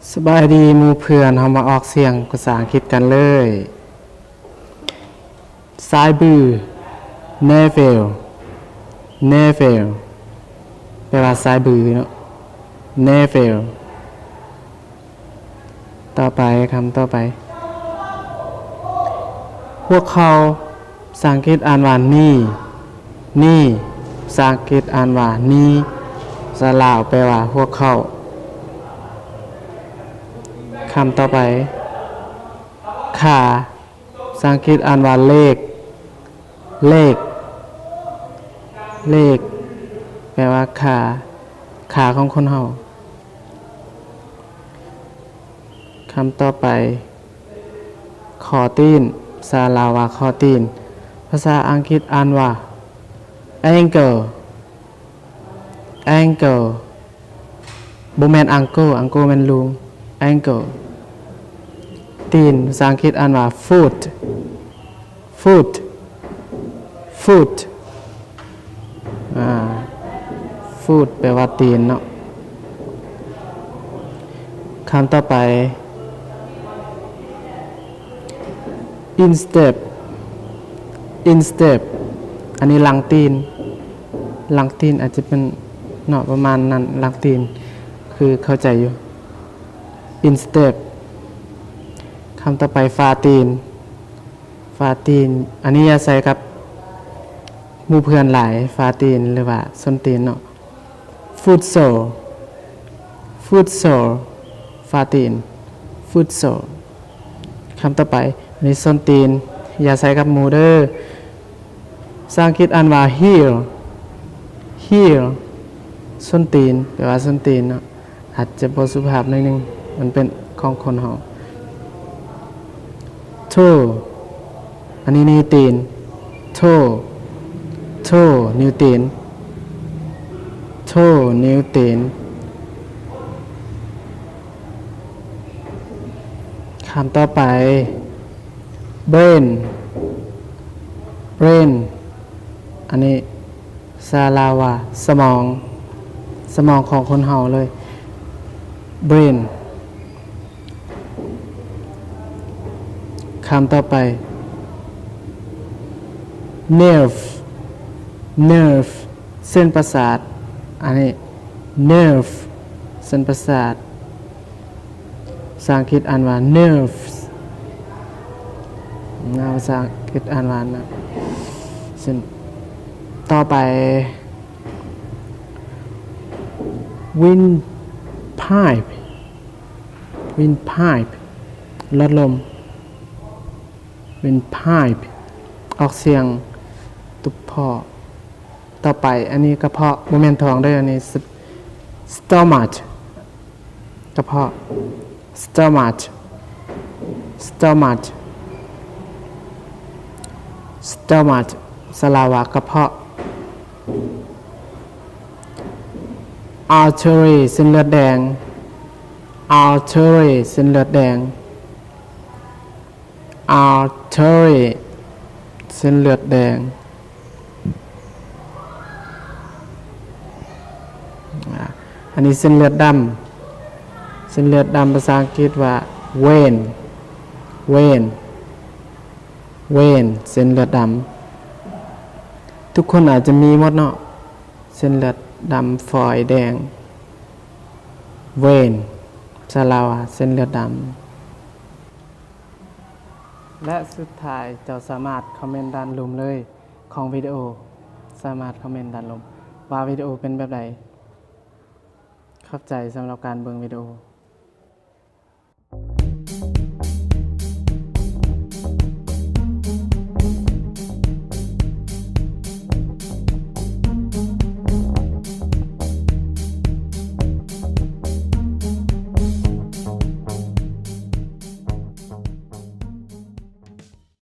ສະບາຍດີໝູ່ເພື່ອນ, ເຮົາມາອອກສຽງພາສາອັງກິດກັນເລີຍ. ສາຍບື, navel, navel ແປວ່າສາຍບືເນາະ, navel. ຕໍ່ໄປ, ຄຳຕໍ່ໄປ, ຫົວເຂົ່າ, ພາສາອັງກິດອ່ານວ່າ knee, knee, ພາສາອັງກິດອ່ານວ່າ knee, ພາສາລາວແປວ່າຫົວເຂົ່າ. ຄຳຕໍ່ໄປ, ຂາ, ພາສາອັງກິດອ່ານວ່າ leg, leg, leg ແປວ່າຂາ, ຂາຂອງຄົນເຮົາ. ຄຳຕໍ່ໄປ, ຂໍ້ຕີນ, ພາສາລາວວ່າຂໍ້ຕີນ, ພາສາອັງກິດອ່ານວ່າ ankle, ankle ບໍ່ແມ່ນ uncle, uncle ແມ່ນລຸງ, ankle ຕີນ, ພາສາອັງກິດອ່ານວ່າ foot, foot, foot ອາ foot ແປວ່າຕີນເນາະ. ຄຳຕໍ່ໄປ instep, instep ອັນນີ້ຫຼັງຕີນ, ຫຼັງຕີນອາດຈະເປັນເນາະ ປະມານນັ້ນ, ຫຼັງຕີນ ຄືເຂົ້າໃຈຢູ່ instep. ຄຳຕໍ່ໄປ ຝາຕີນ, ຝາຕີນ ອັນນີ້ຈະໃຊ້ກັບໝູ່ເພື່ອນຫຼາຍ, ຝາຕີນ ຫຼືວ່າສົ້ນຕີນເນາະ. Foot sole, foot sole ຝາຕີນ, foot sole. ຄຳຕໍ່ໄປ ອັນນີ້ສົ້ນຕີນ, ຢ່າໃຊ້ກັບໝູ່ເດີ. ພາສາອັງກິດອ່ານວ່າ heel, heel ສົ້ນຕີນ, ແປວ່າສົ້ນຕີນເນາະ, ອາດຈະບໍ່ສຸພາບໜ້ອຍໜຶ່ງ, ມັນເປັນຂອງຄົນເຮົາ. Toe ອັນນີ້ນິ້ວຕີນ, toe, toe ນິ້ວຕີນ, toe ນິ້ວຕີນ. ຄຳຕໍ່ໄປ brain, brain ອັນນີ້ພາສາລາວວ່າສະໝອງ, ສະໝອງຂອງຄົນເຮົາເລີຍ, brain. ຄຳຕໍ່ໄປ nerve, nerve ເສັ້ນປະສາດ, ອັນນີ້ nerve ເສັ້ນປະສາດ, ພາສາອັງກິດອ່ານວ່າ nerves ນະ, ພາສາອັງກິດອ່ານວ່ານະ. ເຊັ່ນ ຕໍ່ໄປ windpipe, windpipe ຫຼອດລົມ, windpipe ອອກສຽງຕຸບເພາະ. ຕໍ່ໄປ ອັນນີ້ກະເພາະ, ບໍ່ແມ່ນທ້ອງເດີ, ອັນນີ້ stomach ກະເພາະ, stomach, stomach, stomach ພາສາລາວວ່າກະເພາະ. Artery ເສັ້ນເລືອດແດງ, artery ເສັ້ນເລືອດແດງ, artery ເສັ້ນເລືອດແດງ. ອາ ອັນນີ້ເສັ້ນເລືອດດຳ, ເສັ້ນເລືອດດຳພາສາອັງກິດວ່າ vein, vein, vein ເສັ້ນເລືອດດຳ. ທຸກຄົນອາດຈະມີໝົດເນາະ, ເສັ້ນເລືອດດຳຝອຍແດງ, vein ພາສາລາວວ່າເສັ້ນເລືອດດຳ. ແລະ ສຸດທ້າຍເຈົ້າສາມາດຄອມເມັນດ້ານລຸ່ມເລີຍຂອງວິດີໂອ, ສາມາດຄອມເມັນດ້ານລຸ່ມວ່າວິດີໂອເປັນແບບໃດ. ຂອບໃຈສຳລັບການເບິ່ງວິດີໂອ.